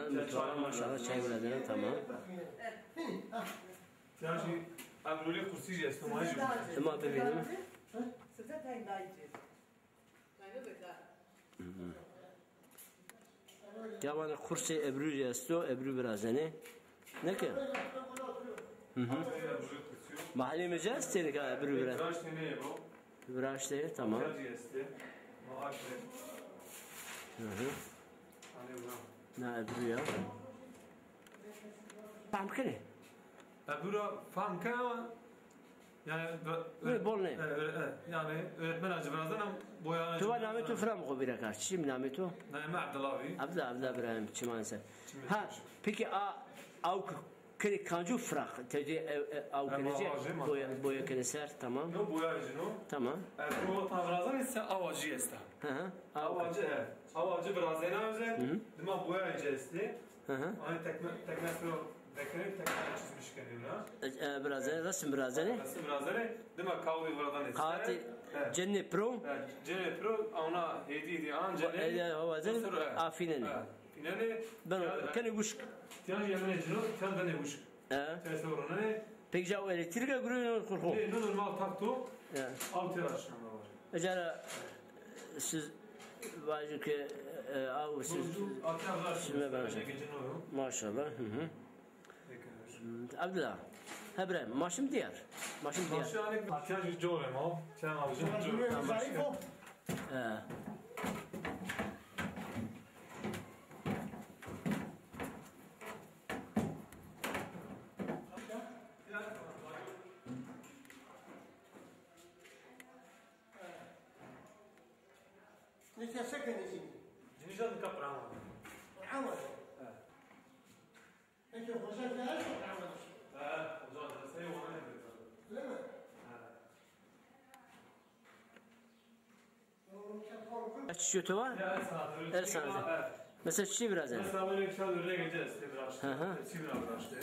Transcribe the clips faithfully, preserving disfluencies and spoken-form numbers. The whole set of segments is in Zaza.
Mutfağa maşallah çay bile dene, tamam. Ya şey, ebrulî kursî jî esto, ma jî. Ima bibînim. Hı hı. Ya vanê kursê ebrû jî esto, ebrû virazenê. Ne ke? Hı hı. Mahalê mi ci estê nika ebrû vira-, viraştê, tamam. Hı hı. Na ebrû ya. Fehm kenê? Ebrû ra fehm kenê ama yani, bol nê. E, e, yani öğretmen acı birazdan ama boyana. Tu va namê tu fira mi xo bîra kar. Çi mi namê tu? Namê Abdullah abi. Abdullah, Abdullah İbrahim, çiman ser. Ha, peki a, awk kenê kancû firaq? Tevdî, e, e, awk kenê, boya, boya kenê ser, tamam. No boya cino. Tamam. Ebrû ta birazdan ise awacı esta. Hı hı. Awacı, evet. Awacı birazena özel. Hı hı. Dima boya esti. Hı hı. Ani tekme, tekme pro, tekme, tekme çizmiş kenê ona. E, e, birazene, resim birazene. Resim birazene. Dima kağıdı buradan esti. Kağıtı cenê pro. Cenê pro, ona hediye diye an cenê. E, e, hava cenê, afînenê. Fînenê. Ben kenê wişk. Tiyan yemenê cino, tiyan benê wişk. E. Ters oranı. Peki ya o elektrika guruyun kurhu? Ne, ne normal takto. Ya. Altı yaşında var. Mesela siz vajin ki, e, av siz, siz me ben. Maşallah. Hı hı. Abdullah. Hebre, maşım diğer. Maşım diğer. Maşım hani ihtiyacı yok ama. Sen alacağım. Zayıf o. He. Neke se kenê cinî? Cinî ca nika pirama. Pirama? He. Peki hoca ne yapıyor pirama? He, hoca da sey ona ne yapıyor? Öyle mi? He. Çiçî to va? Ya, el sanatı. El sanatı. Evet. Mesela çiçî virazenê? Mesela böyle bir şey örnek edeceğiz. Hı hı. Çiçî viraştı.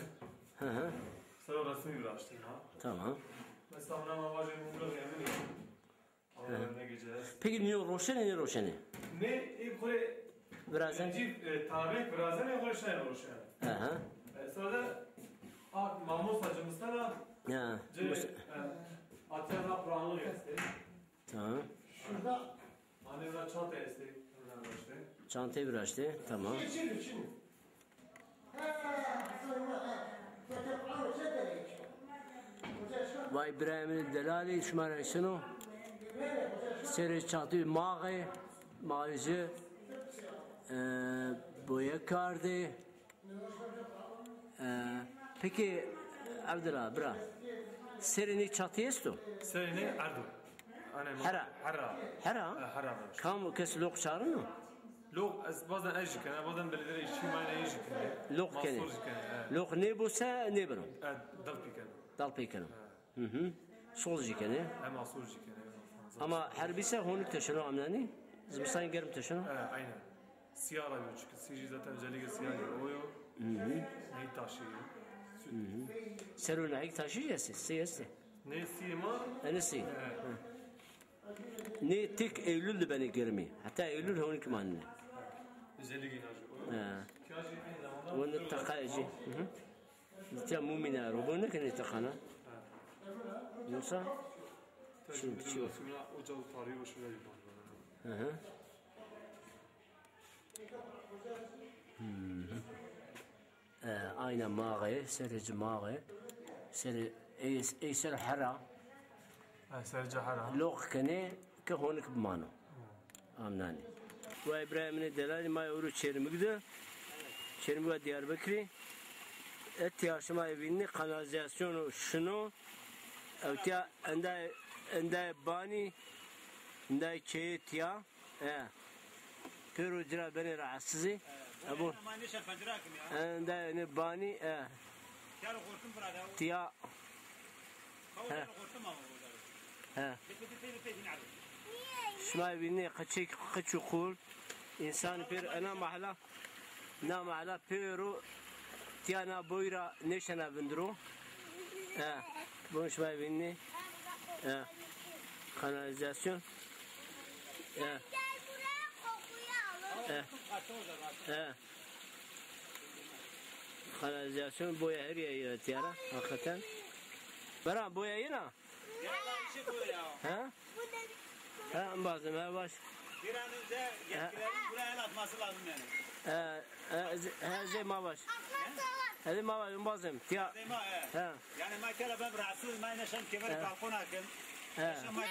Hı hı. Sonra resmi viraştı ya. Tamam. Mesela ona ma vajê mumluk yemin ediyorum. Hı hı. Örnek edeceğiz. Peki niyo roşenê, ne roşenê? Ne, e, böyle virazenê? Cif, e, tarih virazenê, böyle şey roşenê. Hı hı. E, sonra da a, Mamosta cımıstana. Ya. Ce, e, Atilla Kur'anlı göstereyim. Tamam. Şurada. Hani burada çanta esti, hemen başta. Çantayı viraştê, tamam. Şimdi, şimdi. Vay birayê min delalî, şima ra şino. Serê çatî maxê, maxê ci, e, boye kardê. E, peki, Abdullah, bira, serê nê çatî esto? Serê nê erd o. Hera. Hera. Hera? E, hera. Kam kes loq çarino? Loq, ez, bazen ez jî kena, bazen belediye işçi mayne ez jî kena. Loq kenê. Masor jî kena, e. Loq nêbo se nêbeno? E, dal pê kena. Dal pê keno. E. Hı hı. Sol jî kenê. Hem asor jî kenê. Ama her bîse honik teşeno amnanî. Zimistan germ teşeno. E, aynen. Siyah da yok çünkü. Siyah zaten özellikle siyah yok. O yok. Hı hı. Ney taşıyor? Süt. Hı hı. Sero nehik taşıyıcı esti. Sey esti. Ne siyah ma? Ene sey. E. Hı. Nê tek Eylül de benê germî. Heta Eylül honik manine. Özellikle inanç. He. Wende teqayê ci. Hı hı. Tiya mumîna ro bo nekenê teqana. Yoksa çi, çi. Ocağı tarihi hoşuna gidiyor. Hı hı. Hmm. E, ayna maxê, serê ci maxê, serê, ey, ey ser hera. Ha, serê ci hera. Loq kenê ke honik bimano. Amnanî. Wa Îbrahîm nê delalî ma ewro Çermik de. Çermik wa Diyarbekirî. Etya şima vînî kanalîzasyon şino. Ewtya enda, enda banî, enda keyê tiya. E. Pêro ci ra benê rahatsizî. E, bu. Enda ne banî, e. Tiya. He. He. Şima vînê qeçek, qeç û qul. Însan pêr ena mahla. Na mala pêro tiya na boy ra nêşena vindiro. E, bon şima vînî. E, kanalîzasyon. E. E. E. Kanalizasyon boya her yere tiyara, hakikaten. Bera boya yine. Ya da işi bu ya. Ha? Ha, bazım, ha, baş. Bir an önce yetkililerin buraya el atması lazım yani. Ha, ha, ze-, ha, zey ma baş. Ha, zey ma baş, bazım. Tiya. Zey ma, he. Ha. Yani ma kere ben rahatsız, ma yine şan kemeri balkon hakkın. Ha. Yaşam ma